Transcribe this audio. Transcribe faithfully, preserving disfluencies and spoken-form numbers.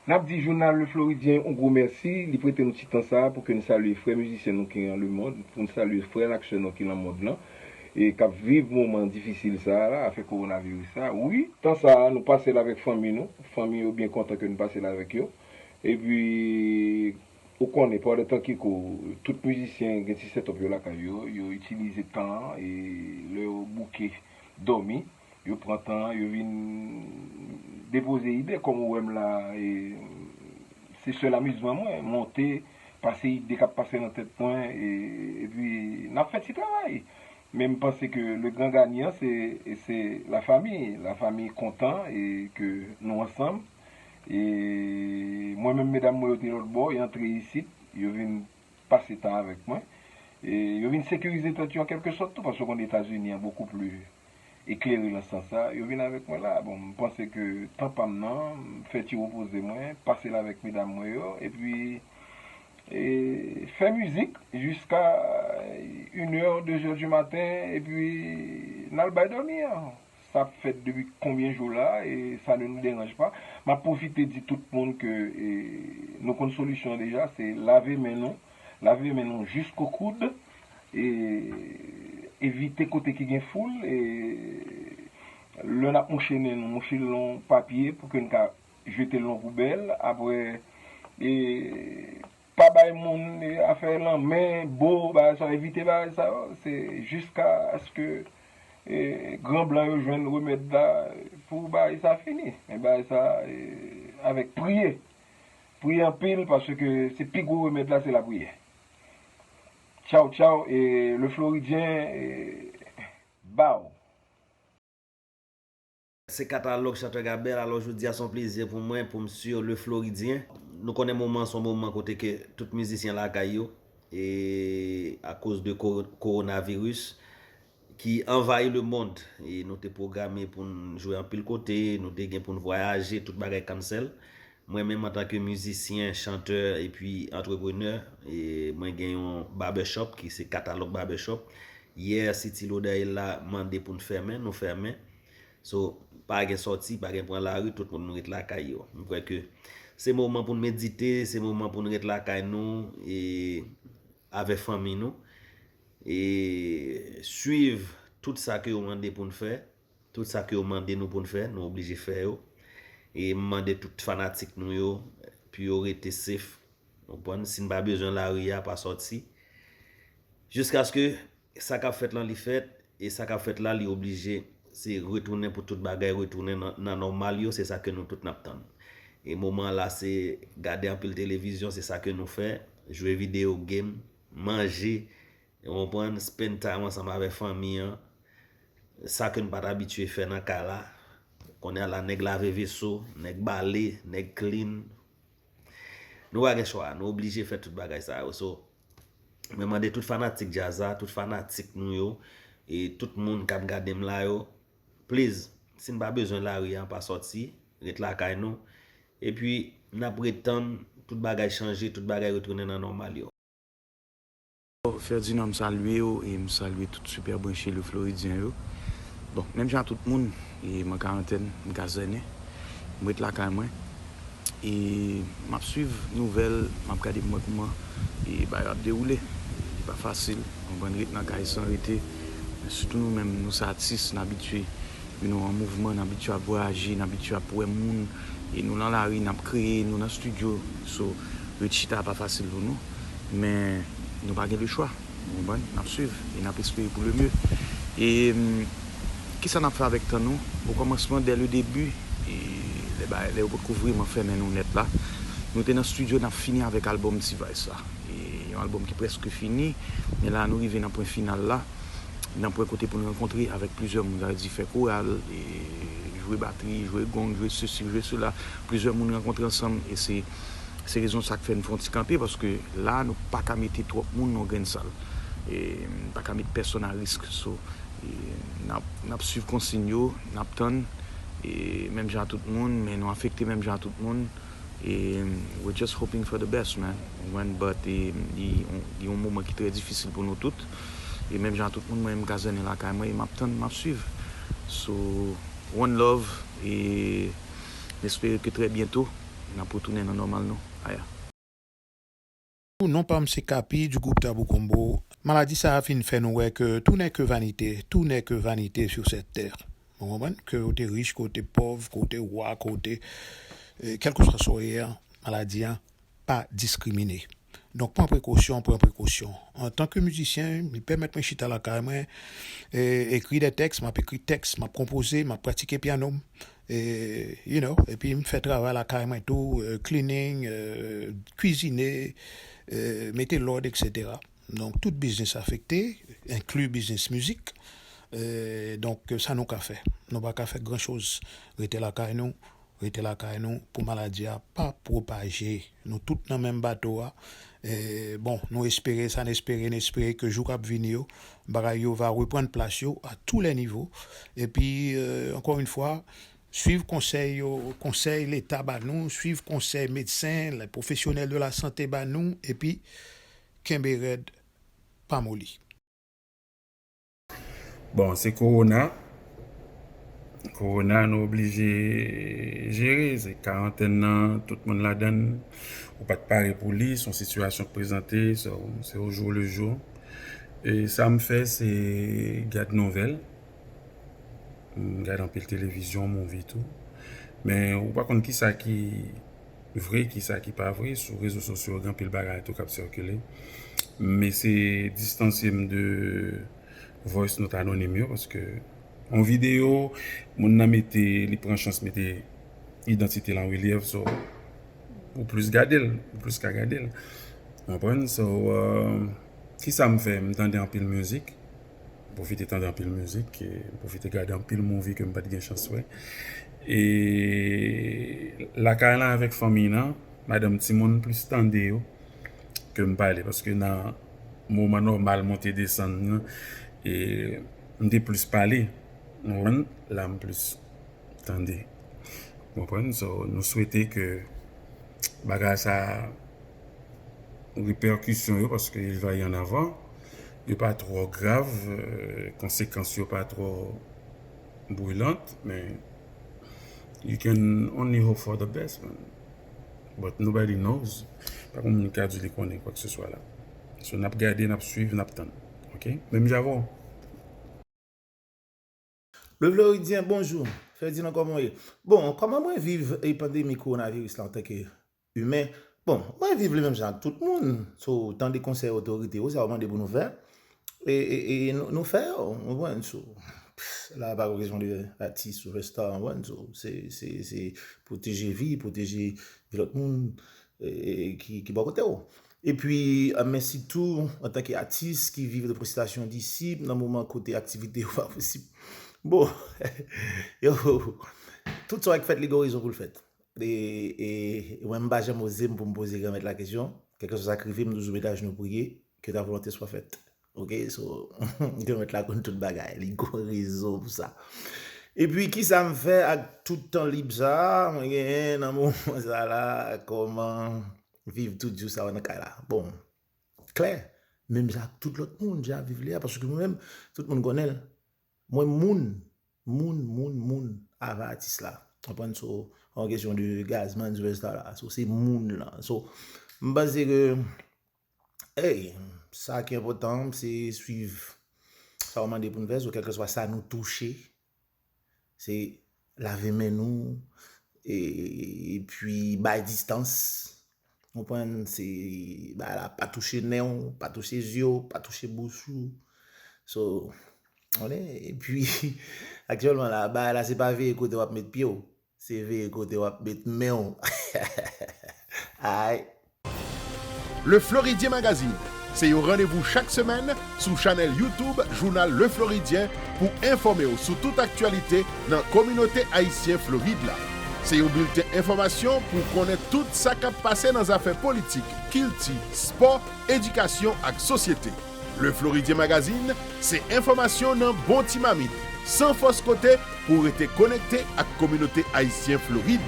N ap di jounal Le Floridien yon gwo mèsi, li prete nou ti tan sa a pou ke n salye frè mizisyen nou ki nan lemonn, pou n salye frè n ak sè nou ki nan mond lan, e k ap viv moman difisil sa a la, afè kowonaviris sa a. Wi, tan sa a, nou pase l avèk fanmi nou, fanmi yo byen kontan ke n pase l avèk yo. Epi, ou konnen, pandan tan ki kou, tout mizisyen gen ti setup yo lakay yo, yo itilize tan an, e lè yo bouke dòmi, yo pran tan, yo vin depoze ide, kòm ou wè m la, e se sèl amizman mwen, monte, pase ide k ap pase nan tèt mwen, e, epi n ap fè ti travay. Men m panse ke le gran ganyan, se, se lafanmi. Lafanmi kontan e ke nou ansanm. E mwen menm, medam mwen yo te lòt bò, yo antre isit, yo vin pase tan avèk mwen. E yo vin sekirize tèt yo an kèlke sòt tou, paske w konn Etazini an bokou pli eklere nan sans sa. Yo vin avèk mwen la. Bon, m panse ke tan pa m nan, m fè ti repoze mwen, pase l avèk medam mwen yo, epi e, fè mizik jiska inè, dezè di maten, epi n al bay dòmi an. Sa ap fèt depi konbyen jou la, e sa ne nous dérange pas. M ap pwofite di tout moun ke, e, nou konn solisyon an deja, se lave men nou, lave men nou jisko koud, e evite kote ki gen foul, e lè n ap mouche nen nou, mouche l nan papye pou ke n ka jete l nan poubèl. Apre, e, pa bay moun, e, afè lanmen, bo, bagay sa, evite bagay sa yo. Se jiska aske, e, gran blan yo jwenn remèd la pou bagay sa fini. Men bagay sa, e, avèk priye. Priye anpil, paske se pi gwo remèd la, se lapriyè. Tchaw, tchaw, e, Le Floridien, e, baw. Se Katalòg Chantè Gabèl. Alò, jodi a, se yon plezi pou mwen, pou m sur Le Floridien. Nou konnen moman an se yon moman kote ke tout mizisyen lakay yo, e akoz de ko-, kowonaviris ki anvayi lemonn, e nou te pwograme pou n jwe anpil kote, nou te gen pou n vwayaje, tout bagay cancel. Mwen menm, antanke mizisyen, chantè epi antreprenè, e mwen gen yon barbershop ki se Katalòg Barbershop. Yè, City Lodayla mande pou n fèmen, nou fèmen. So, pa gen sòti, pa gen pran lari, tout moun nou ret lakay yo. M kwè ke se moman pou n medite, se moman pou n ret lakay nou, e avè fanmi nou. E swiv tout sa ke yo mande pou n fè. Tout sa ke yo mande nou pou n fè, nou oblije fè yo. E m mande tout fanatik nou yo, pou yo rete safe. Ou konprann? Si n pa bezwen lari a, pa sòti. Jiskaske sa k ap fèt lan li fèt, e sa k ap fèt la, li oblije, se retounen pou tout bagay retounen nan, nan nòmal yo, se sa ke nou tout n ap tann. E moman an la, se gade anpil televizyon, se sa ke nou fè, jwe videyo game, manje, ou konprann, spend time ansanm avèk fanmi an, sa ke n pa t abitye fè nan kay la. Kounye a la, nèg lave veso, nèg bale, nèg clean. Nou pa gen chwa, nou oblije fè tout bagay sa yo. So, mwen mande tout fanatik djaz la, tout fanatik nou yo, e tout moun k ap gade m la yo, please, si n pa bezwen lari a, pa sòti, ret lakay nou. Epi, n ap ret tann tout bagay chanje, tout bagay retounen nan nòmal yo. Ferdinand, m salye w e m salye tout Super Branché Le Floridien yo. Bon, menm jan ak tout moun, e m an karantèn, m kazènen, m ret lakay mwen. E m ap swiv nouvèl, m ap gade pou m wè kouman e bagay yo ap dewoule. Li pa fasil, konprann, ret nan kay san rete. Men sitou nou menm, nou se atis, n abitye, you know, an mouvman, n abitye ap vwayaje, n abitye ap wè moun, e nou nan lari, n ap kreye, nou nan estidyo. So, ret chita a pa fasil pou nou. Men nou pa gen lechwa. Ou konprann? N ap swiv e n ap espere pou le mieux. E, mm, kisa n ap fè avèk tan nou? Okòmansman, dès le début, e lè ba-, lè yo potko vrèman fèmen nou nèt la, nou te nan estidyo, n ap fini avèk albòm T-Vice la. E yon albòm ki prèske fini, men la nou rive nan pwen final la, nan pwen kote pou n rankontre avèk plizyè moun, sa vle di fè koral, e jwe batri, jwe gong, jwe sesi, jwe sela, plizyè moun rankontre ansanm, e se Se rezon sa k fè n fè yon ti kanpe, paske la, nou pa ka mete twòp moun nan yon grenn sal. E n pa ka met pèsonn a risk. So, e n ap, n ap swiv konsiy yo, n ap tann, e menm jan a tout moun, men nou afekte menm jan a tout moun. E we're just hoping for the best, man. Ou konprann? But, e, li, li yon moman ki trè difisil pou nou tout. E menm jan a tout moun, mwen, m kazènen lakay mwen, e m ap tann, m ap swiv. So, one love, e m espere ke trè byento, N ap retounen nan nòmal nou. Aya. Non pa m se Kapi du groupe Tabou Combo. Maladi sa a fin fè nou wè ke tout n'est que vanité, tout n'est que vanité sur cette terre. Ou konprann? Ke w te rich, ke w te pòv, ke w te wa, ke w te, eh, kèlkeswa sa w ye a, maladi a pa diskrimine. Donk, pran prekosyon, pran prekosyon. Antanke mizisyen, li pèmèt mwen chita lakay mwen, eh, ekri de tèks, m ap ekri tèks, m ap konpoze, m ap pratike pyano m, eh, you know, epi m fè travay lakay mwen tou, eh, cleaning, eh, kwizine, eh, mete lòd, et cetera. Donk, tout biznis afekte, enkli biznis mizik. Eh, donk, sa nou ka fè. Nou pa ka fè gran choz. Rete lakay nou, rete lakay nou pou maladi a pa pwopaje. Nou tout nan menm bato a. Eh, bon, nou espere sa, n espere, n espere ke jou k ap vini yo, bagay yo va reprann plas yo à tous les niveaux. Epi, eh, encore une fois, swiv konsèy yo, konsèy Leta ba nou, swiv konsèy medsen, les professionnels de la santé ba nou, epi kenbe rèd, pa moli. Bon, se kowona. Kowona, nou oblije jere. Se karantèn nan, tout moun ladann. Ou pa t pare pou li, se yon sitiyasyon k prezante, so, se au jour le jour. E sa m fè, se gad nouvèl. M gad anpil televizyon, movie tou. Men ou pa konn kisa ki vre, kisa ki pa vre. Sou rezo sosyo, gen anpil bagay tou k ap sikile. M eseye distansye m de voice note anonim yo, paske yon videyo, moun nan mete, li pran chans mete idantite l an relyèf, so, ou plis gade l, ou plis ka gade l. Ou konprann? So, euh, kisa m fè? M tande anpil mizik. M pwofite tande anpil mizik, e m pwofite gade anpil movie ke m pa t gen chans wè. E lakay lan avèk fanmi nan, madanm, timoun plis tande yo ke m pale, paske nan moman nòmal monte desann nan, e m te plis pale, ou konprann? La m plis tande. Ou konprann? So, nou swete ke bagay sa, repèkisyon yo, paske il va y en avoir, yo pa twò grav, euh, konsekans yo pa twò brilant, men you can only hope for the best, man. But nobody knows. Pa gen moun ki ka di li konnen kwa ke se swa la. So, n ap gade, n ap swiv, n ap tann. Ok? Menm jan avè w. Le Floridien, bonjou. Ferdinand, kòman w ye? Bon, kòman mwen viv, e, pandemi kowonaviris la antanke imen? Bon, mwen viv li menm jan ak tout moun. So, tande konsèy otorite yo, sa yo mande pou nou fè. E, e, e nou, nou fè yo, ou konprann? So, pff, la, pa kesyon de atis, superstar, ou konprann? So, se, se, se pwoteje vi, pwoteje vi lòt moun, e, e, ki, ki bò kote w. Epi, a, men sitou, antanke atis ki viv de prestasyon disip, nan moman kote aktivite yo pa posib. Bon, yo, tout sa k fèt, li gen rezon pou l fèt. E, e, e mwen, m pa janm oze m pou m poze Granmèt la kesyon. Kèlkeswa sa k rive, m toujou met ajenou priye, que ta volonté soit faite. Ok, so, Granmèt la konn tout bagay, li gon rezon pou sa. Epi, kisa m fè ak tout tan lib sa a mwen genyen nan moman sa la, kòman viv tout jou sa yo nan kay la? Bon, klè, menm jan ak tout lòt moun, jan ap viv li a, paske mwen menm, tout moun konnen l. Mwen moun, moun, moun, moun, avan atis la. Konprann? So, pa yon kesyon de gazman, superstar la. So, se moun lan. So, m panse ke, ey, sa ki enpòtan, se swiv sa yo mande pou n fè. So, kèlkeswa sa nou touche, se lave men nou, e, epi bay distans. Ou konprann? Se, bagay la, pa touche nen w, pa touche zye w, pa touche bouch ou. So, konnen, epi, aktyèlman la, bagay la, se pa veye kote w ap met pye w, se veye kote w ap met men w. Ay. Le Floridien Magazine, se yon randevou chak semèn sou chanèl YouTube Jounal Le Floridien pou enfòme w sou tout aktyalite nan kominote ayisyen Florid la. Se yon bilten enfòmasyon pou w konnen tout sa k ap pase nan zafè politik, kilti, spò, edikasyon ak sosyete. Le Floridien Magazine, se enfòmasyon nan bon ti mamit, san fòs kote, pou w rete konekte ak kominote ayisyen Florid.